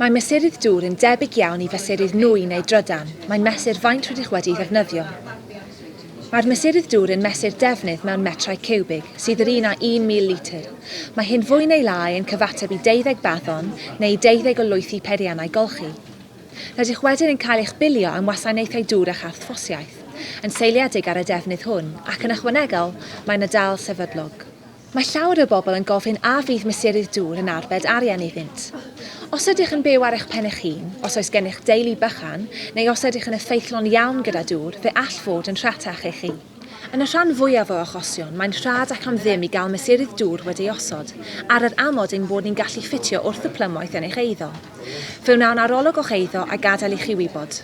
Mae mesurydd dŵr yn debyg iawn i fesurydd nwy neu drydan, mae'n mesur faint rydych wedi'i ddefnyddio. Mae'r mesurydd dŵr yn mesur defnydd mewn metrau ciwbig, sydd yr un â 1,000 litr. Mae hyn fwy neu lai yn cyfateb i deuddeg baddon neu deuddeg o lwythi peiriannau golchi. Rydych wedyn yn cael eich bilio am wasanaethau dŵr a charthffosiaeth, yn seiliedig ar y defnydd hwn, ac yn ychwanegol, mae 'na dâl sefydlog. Mae llawer o bobl yn gofyn a fydd mesurydd dŵr yn arbed arian iddynt. Os ydych yn byw ar eich pen eich hun, os oes gennych deulu bychan, neu os ydych yn effeithlon iawn gyda dŵr, fe all fod yn rhatach i chi. Yn y rhan fwyaf o achosion, mae'n rhad ac am ddim i gael mesurydd dŵr wedi'i osod, ar yr amod ein bod ni'n gallu ffitio wrth y plymwaith yn eich eiddo. Fe wnawn arolwg o'ch eiddo a gadael i chi wybod.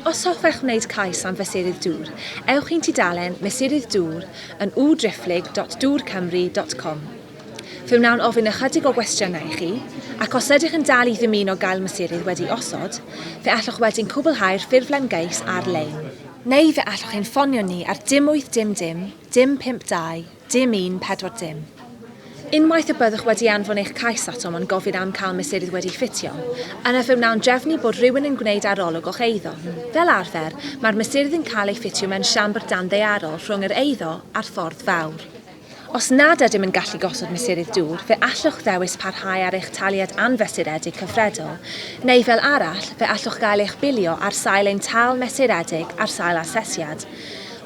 Os hoffech wneud cais am fesurydd dŵr, ewch i'n tudalen Mesurydd Dŵr yn www.dŵrcymru.com. Fe wnawn ofyn ychydig o gwestiynau i chi, ac os ydych yn dal i ddymuno gael mesurydd wedi'i osod, fe allwch wedyn cwblhau'r ffurflen gais ar-lein. Neu fe allwch ein ffonio ni ar dim wyth dim dim, dim pump dau, dim un pedwar dim. Unwaith y byddwch wedi anfon eich cais atom yn gofyn am cael mesurydd wedi ffitio, yna fe wnawn drefnu bod rhywun yn gwneud arolwg o'ch eiddo. Fel arfer, mae'r mesurydd yn cael ei ffitio mewn siambr danddaearol rhwng yr eiddo a'r ffordd fawr. Os nad ydym yn gallu gosod mesurydd dŵr, fe allwch ddewis parhau ar eich taliad anfesuredig cyfredol, neu fel arall, fe allwch gael eich bilio ar sail ein tâl mesuredig ar sail asesiad.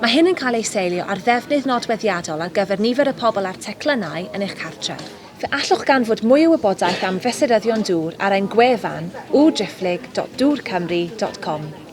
Mae hyn yn cael ei seilio ar ddefnydd nodweddiadol ar gyfer nifer y pobl a'r teclynnau yn eich cartref. Fe allwch ganfod mwy o wybodaeth am fesuryddion dŵr ar ein gwefan www.dŵrcymru.com.